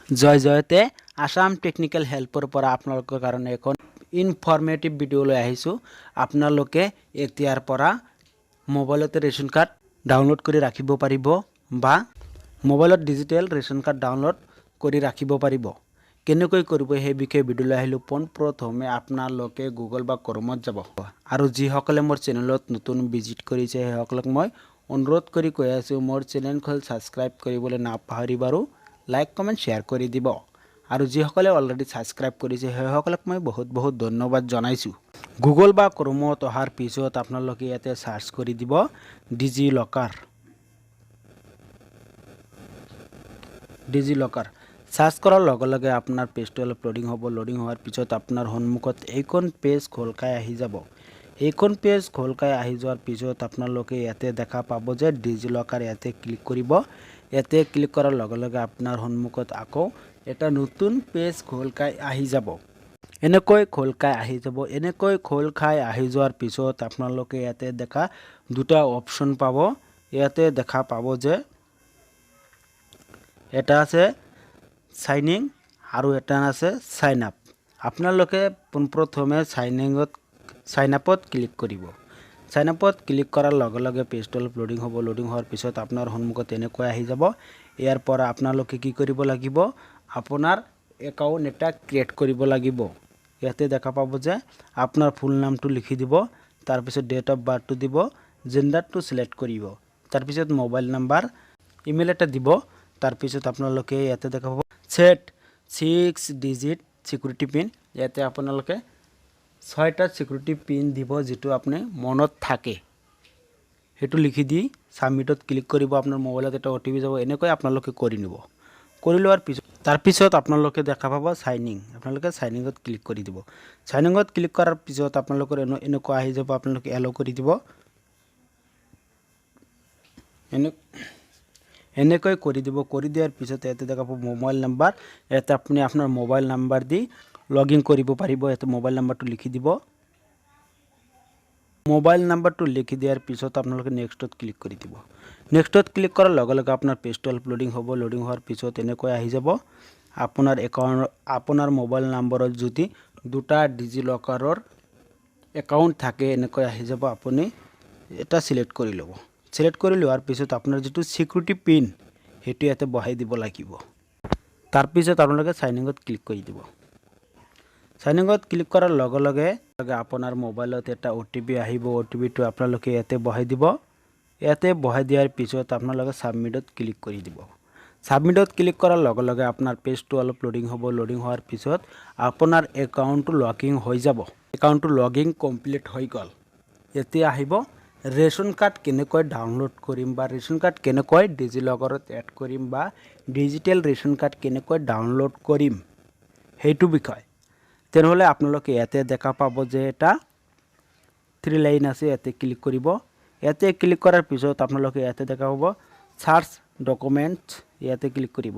জয় Jayate Assam technical হেল্পৰ পৰা আপোনালোকৰ কাৰণে এখন ইনফৰ্মেটিভ ভিডিঅ' লৈ আহিছোঁ। আপোনালোকে এতিয়াৰ পৰা মোবাইলতে ৰেচন কাৰ্ড ডাউনলোড কৰি ৰাখিব পাৰিব বা মোবাইলত ডিজিটেল ৰেচন কাৰ্ড ডাউনলোড কৰি ৰাখিব পাৰিব। কেনেকৈ কৰিব, সেই বিষয়ে ভিডিঅ' লৈ আহিলোঁ। পোনপ্ৰথমে আপোনালোকে গুগল বা ক্ৰমত যাব আৰু যিসকলে মোৰ চেনেলত নতুন ভিজিট কৰিছে, সেইসকলক মই অনুৰোধ কৰি কৈ আছোঁ, মোৰ চেনেলখন ছাবস্ক্ৰাইব কৰিবলৈ নাপাহৰিব আৰু লাইক, কমেণ্ট, শ্বেয়াৰ কৰি দিব। আৰু যিসকলে অলৰেডি ছাবস্ক্ৰাইব কৰিছে, সেইসকলক মই বহুত বহুত ধন্যবাদ জনাইছোঁ। গুগল বা ক্ৰমত অহাৰ পিছত আপোনালোকে ইয়াতে চাৰ্চ কৰি দিব ডিজি লকাৰ। ডিজি লকাৰ চাৰ্চ কৰাৰ লগে লগে আপোনাৰ পেজটো অলপ লোডিং হ'ব। লোডিং হোৱাৰ পিছত আপোনাৰ সন্মুখত এইখন পেজ খোল খাই আহি যাব। এইখন পেজ খোল খাই আহি যোৱাৰ পিছত আপোনালোকে ইয়াতে দেখা পাব যে ডিজি লকাৰ, ইয়াতে ক্লিক কৰিব। ইয়াতে ক্লিক কৰাৰ লগে লগে আপোনাৰ সন্মুখত আকৌ এটা নতুন পেজ খোল খাই আহি যাব। এনেকৈ খোল খাই আহি যাব। এনেকৈ খোল খাই আহি যোৱাৰ পিছত আপোনালোকে ইয়াতে দেখা দুটা অপশ্যন পাব। ইয়াতে দেখা পাব যে এটা আছে চাইন ইন আৰু এটা আছে চাইন আপ। আপোনালোকে পোনপ্ৰথমে চাইন আপত ক্লিক কৰিব। চাইন আপত ক্লিক কৰাৰ লগে লগে পেজটো অলপ লোডিং হ'ব। লোডিং হোৱাৰ পিছত আপোনাৰ সন্মুখত এনেকৈ আহি যাব। ইয়াৰ পৰা আপোনালোকে কি কৰিব লাগিব? আপোনাৰ একাউণ্ট এটা ক্ৰিয়েট কৰিব লাগিব। ইয়াতে দেখা পাব যে আপোনাৰ ফুল নামটো লিখি দিব, তাৰপিছত ডেট অফ বাৰ্থটো দিব, জেণ্ডাৰটো চিলেক্ট কৰিব, তাৰপিছত মোবাইল নাম্বাৰ, ইমেইল এটা দিব। তাৰপিছত আপোনালোকে ইয়াতে দেখা পাব set 6 digit security pin. ইয়াতে আপোনালোকে ছয়টা ছিকিউৰিটি পিন দিব, যিটো আপুনি মনত থাকে। সেইটো লিখি দি ছাবমিটত ক্লিক কৰিব। আপোনাৰ মোবাইলত এটা অ' টি পি যাব। এনেকৈ আপোনালোকে কৰি নিব। কৰি লোৱাৰ পিছত, তাৰপিছত আপোনালোকে দেখা পাব চাইন ইন। আপোনালোকে চাইন ইনত ক্লিক কৰি দিব। চাইন ইনত ক্লিক কৰাৰ পিছত আপোনালোকৰ এনেকুৱা আহি যাব। আপোনালোকে এল' কৰি দিব। এনেকৈ কৰি দিব। কৰি দিয়াৰ পিছত ইয়াতে দেখা পাব মোবাইল নাম্বাৰ। ইয়াতে আপুনি আপোনাৰ mobile number the log in কৰিব পাৰিব। ইয়াতে মোবাইল নাম্বাৰটো লিখি দিব। মোবাইল নাম্বাৰটো লিখি দিয়াৰ পিছত আপোনালোকে নেক্সটত ক্লিক কৰি দিব। নেক্সটত ক্লিক কৰাৰ লগে লগে আপোনাৰ পেজটো অলপ লোডিং হ'ব। লোডিং হোৱাৰ পিছত এনেকৈ আহি যাব। আপোনাৰ একাউণ্ট, আপোনাৰ মোবাইল নম্বৰত যদি দুটা ডিজি লকাৰৰ একাউণ্ট থাকে, এনেকৈ আহি যাব। আপুনি এটা চিলেক্ট কৰি ল'ব। চিলেক্ট কৰি লোৱাৰ পিছত আপোনাৰ যিটো ছিকিউৰিটি পিন, সেইটো ইয়াতে বহাই দিব লাগিব। তাৰপিছত আপোনালোকে চাইন ইনত ক্লিক কৰি দিব। চাইন ইনত ক্লিক কৰাৰ লগে লগে আপোনাৰ মোবাইলত এটা অ' টি পি আহিব। অ' টি পিটো আপোনালোকে ইয়াতে বহাই দিব। ইয়াতে বহাই দিয়াৰ পিছত আপোনালোকে ছাবমিটত ক্লিক কৰি দিব। ছাবমিটত ক্লিক কৰাৰ লগে লগে আপোনাৰ পেজটো অলপ লোডিং হ'ব। লোডিং হোৱাৰ পিছত আপোনাৰ একাউণ্টটো লগ ইন হৈ যাব। একাউণ্টটো লগ ইন কমপ্লিট হৈ গ'ল। এতিয়া আহিব ৰেচন কাৰ্ড কেনেকৈ ডাউনলোড কৰিম বা ৰেচন কাৰ্ড কেনেকৈ ডিজি লকাৰত এড কৰিম বা ডিজিটেল ৰেচন কাৰ্ড কেনেকৈ ডাউনলোড কৰিম, সেইটো বিষয়। তেনেহ'লে আপোনালোকে ইয়াতে দেখা পাব যে এটা থ্ৰী লাইন আছে, ইয়াতে ক্লিক কৰিব। ইয়াতে ক্লিক কৰাৰ পিছত আপোনালোকে ইয়াতে দেখা পাব চাৰ্চ ডকুমেণ্টছ, ইয়াতে ক্লিক কৰিব।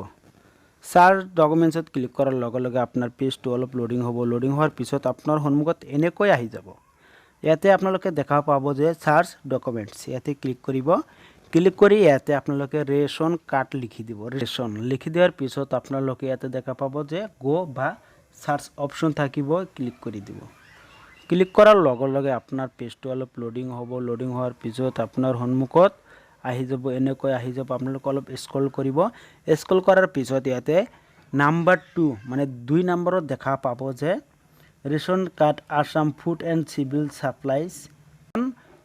চাৰ্চ ডকুমেণ্টছত ক্লিক কৰাৰ লগে লগে আপোনাৰ পেজটো অলপ লোডিং হ'ব। লোডিং হোৱাৰ পিছত আপোনাৰ সন্মুখত এনেকৈ আহি যাব। ইয়াতে আপোনালোকে দেখা পাব যে চাৰ্চ ডকুমেণ্টছ, ইয়াতে ক্লিক কৰিব। ক্লিক কৰি ইয়াতে আপোনালোকে ৰেচন কাৰ্ড লিখি দিব। ৰেচন লিখি দিয়াৰ পিছত আপোনালোকে ইয়াতে দেখা পাব যে গ' বা চাৰ্চ অপশ্যন থাকিব, ক্লিক কৰি দিব। ক্লিক কৰাৰ লগে লগে আপোনাৰ পেজটো অলপ লোডিং হ'ব। লোডিং হোৱাৰ পিছত আপোনাৰ সন্মুখত আহি যাব, এনেকৈ আহি যাব। আপোনালোকে অলপ স্ক্ৰল কৰিব। স্ক্ৰল কৰাৰ পিছত ইয়াতে নাম্বাৰ 2, মানে 2 নম্বৰত দেখা পাব যে Ration Card, Assam Food and Civil Supplies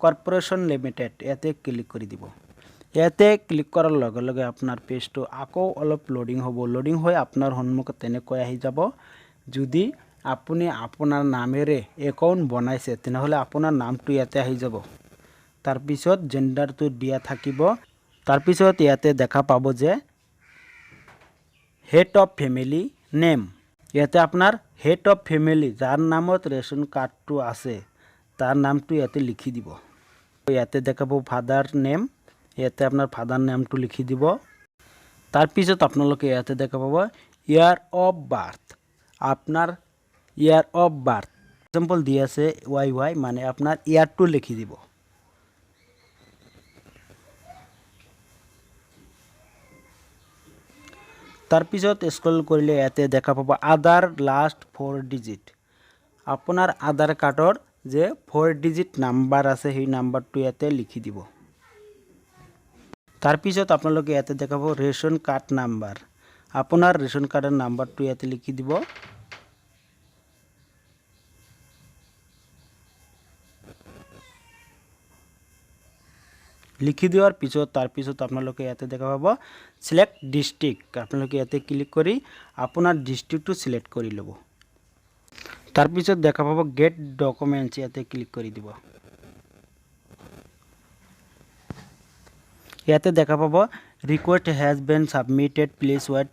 Corporation Limited, ইয়াতে ক্লিক কৰি দিব। ইয়াতে ক্লিক কৰাৰ লগে লগে আপোনাৰ পেজটো আকৌ অলপ লোডিং হ'ব। লোডিং হৈ আপোনাৰ সন্মুখত তেনেকৈ আহি যাব। যদি আপুনি আপোনাৰ নামেৰে একাউণ্ট বনাইছে, তেনেহ'লে আপোনাৰ নামটো ইয়াতে আহি যাব। তাৰপিছত জেণ্ডাৰটো দিয়া থাকিব। তাৰপিছত ইয়াতে দেখা পাব যে হেড অফ ফেমিলি নেম। ইয়াতে আপোনাৰ হেড অফ ফেমিলি, যাৰ নামত ৰেচন কাৰ্ডটো আছে, তাৰ নামটো ইয়াতে লিখি দিব। ইয়াতে দেখাব ফাদাৰ নেম, ইয়াতে আপোনাৰ ফাদাৰ নেমটো লিখি দিব। তাৰপিছত আপোনালোকে ইয়াতে দেখা পাব ইয়াৰ অফ বাৰ্থ। আপোনাৰ ইয়াৰ অফ বাৰ্থ এক্সাম্পল দি আছে ৱাই ৱাই, মানে আপোনাৰ ইয়াৰটো লিখি দিব। তাৰপিছত স্ক্ৰল কৰিলে ইয়াতে দেখা পাব আধাৰ লাষ্ট ফ'ৰ ডিজিট। আপোনাৰ আধাৰ কাৰ্ডৰ যে ফ'ৰ ডিজিট নাম্বাৰ আছে, সেই নাম্বাৰটো ইয়াতে লিখি দিব। তাৰপিছত আপোনালোকে ইয়াতে দেখা পাব ৰেচন কাৰ্ড নাম্বাৰ। আপোনাৰ ৰেচন কাৰ্ডৰ নাম্বাৰটো ইয়াতে লিখি দিব। লিখি দিয়াৰ পিছত, তাৰপিছত আপোনালোকে ইয়াতে দেখা পাব চিলেক্ট ডিষ্ট্ৰিক্ট। আপোনালোকে ইয়াতে ক্লিক কৰি আপোনাৰ ডিষ্ট্ৰিক্টটো চিলেক্ট কৰি ল'ব। তাৰপিছত দেখা পাব গেট ডকুমেণ্টছ, ইয়াতে ক্লিক কৰি দিব। ইয়াতে দেখা পাব request has been submitted, please wait,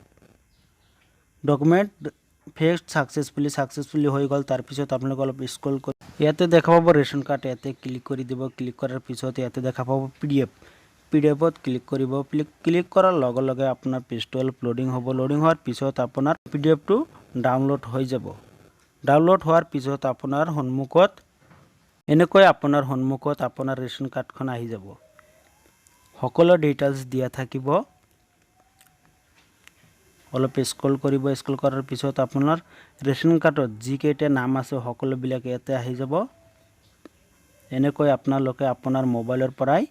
document fetched successfully. Successfully হৈ গ'ল। তাৰপিছত আপোনালোকে অলপ স্ক্ৰল কৰি ইয়াতে দেখা পাব ৰেচন কাৰ্ড, ইয়াতে ক্লিক কৰি দিব। ক্লিক কৰাৰ পিছত ইয়াতে দেখা পাব পিডিএফ। পিডিএফত ক্লিক কৰিব। ক্লিক কৰাৰ লগে লগে আপোনাৰ পেজটো অলপ লোডিং হ'ব। লোডিং হোৱাৰ পিছত আপোনাৰ পিডিএফটো ডাউনলোড হৈ যাব। ডাউনলোড হোৱাৰ পিছত আপোনাৰ সন্মুখত এনেকৈ আপোনাৰ সন্মুখত আপোনাৰ ৰেচন কাৰ্ডখন আহি যাব। সকলো ডিটেইলছ দিয়া থাকিব। অলপ স্ক্ৰল কৰিব। স্ক্ৰল কৰাৰ পিছত আপোনাৰ ৰেচন কাৰ্ডত যিকেইটা নাম আছে, সকলোবিলাক ইয়াতে আহি যাব। এনেকৈ আপোনালোকে আপোনাৰ মোবাইলৰ পৰাই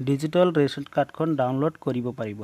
ডিজিটেল ৰেচন কাৰ্ডখন ডাউনলোড কৰিব পাৰিব।